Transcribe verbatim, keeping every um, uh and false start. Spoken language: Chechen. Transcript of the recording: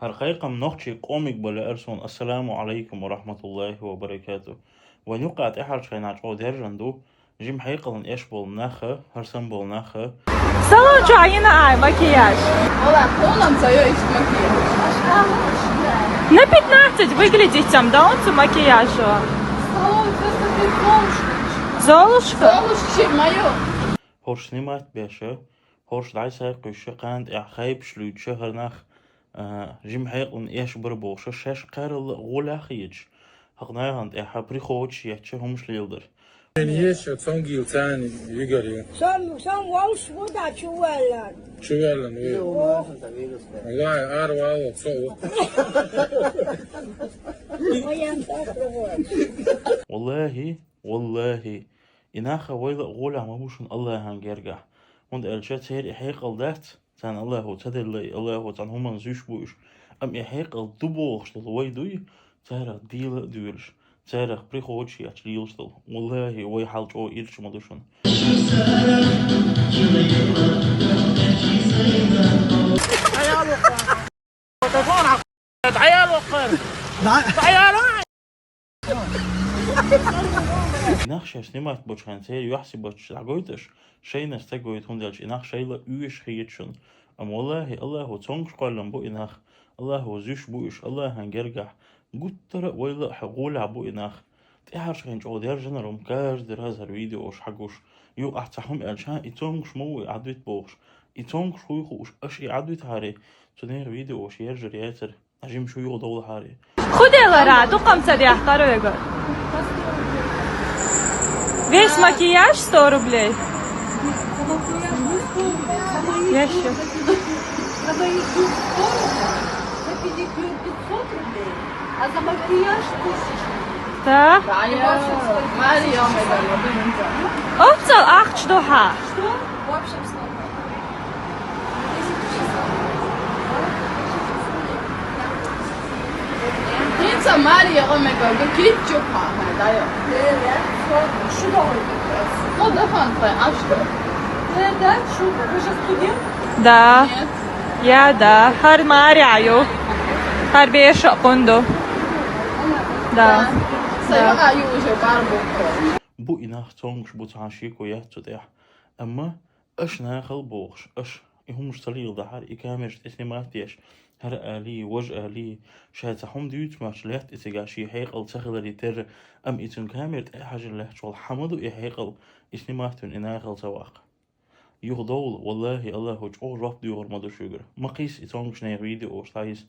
ХӀара кхайкхам нохчийн къомиг бала арсон. Ассаламу Ӏалайкум ва рахматуллахи ва баракатух. Вайн юкъа тӀаьхьарчу хенахь чӀогӀа даьржина ду, жима хьекъална эш болу нах, хӀара санна болу нах. Салон чу Ӏайина ай макияж. Ола, полном свое есть макияж. На пятнадцать выглядите там, да, он макияж. Салон просто ты Золушка. Золушка? Золушка, мое. ХӀорш снимать беша, хӀорш дӀасакхуьйша, кхана тӀехь хайпаш луьйча, хӀара нах, а, жима хьекъална эш бара бохуша, шаьш кхаралла гӀолехь а хеташ, хӀокху нахана тӀехь прихочуш етташ хӀумаш леладар. Ен ешо цонгил цани вигарил. Сон, сон волш ву да чу валлан. Чу валлан ву. Валлай, ар валло, цо ву. Моян так вот. Валлахи, валлахи, и нах вайла а гӀолехь ма бу шуна Аллахьан гергахь. ХӀунда аьлча церан и хьекъал дац, царна Аллахо ца делла и, Аллахо цхьана хӀуманна зуьйш бу уьш. Амма и хьекъал ду бохуш долу вай дуй, царах дийла а доьлуш, царах прихочуш етташ лелаш долу. Валлахи, вай хьал чӀогӀа ирча ма ду шуна. Нах шаьш снимать бочу хенахь церан юьхьсибаташ дӀагойтуш, шайнаш ца гойту, хӀунда аьлча и нах шайла оьшуш хеташ шуна. Амма валлахи, Аллахо цонгуш кхоьллина бу и нах, Аллахо зуьйш бу уьш Аллахьан гергахь, гуттара а вайла а гӀолехь бу и нах. ТӀаьхьарчу хенахь чӀогӀа даьржинарг-м каждый раз хӀара видеош хьагуш. Юкъахь цхьа хӀума аьлча, и цонгуш ма ву и Ӏадвита бохуш. И цонгуш вуй хууш, аша и Ӏадвитахьара, цу нехан видеош яржар яцара. Жимчу юха довлахьара. Худелара, дукхам ца дехкара вегар. Весь макияж сто рублей. Ящик. А за макияж тысяча. Да? Мария, Оццал ахча ду хьан. Что? В общем, сколько? ХӀинца Мария, о мега, киччу хьан, да, я. Шу ду хьан? Ну, да, хьан, твой, а что? Да, да, шу, вы же студент? Да. Нет. Я, да. ХӀара Мария ю. ХӀара беша къунду. Да. Сайга ю уже барбу. Бу и нах цонгуш бу, цхьа шеко яц цу тӀехь. Амма аша нахала бохуш, аша и хӀумаш ца леладахьара, и камераш тӀе снимать деш, хӀара алий, важа алий, ша цхьа хӀума дуьйцуш моьттуш лаьтта и цигахь шен хьекъал ца хиларе терра, амма и цуьнан камера тӀе а хьажийна лаьтташ волу хьан ма ду и хьекъал, и снимать вина и нахала ца ваккха. Юха довла, валлахи, Аллахо чӀогӀа жоп доьхур ма ду шуьгара. Ма кхийса и цомгуш нехан видеош, дӀайиса,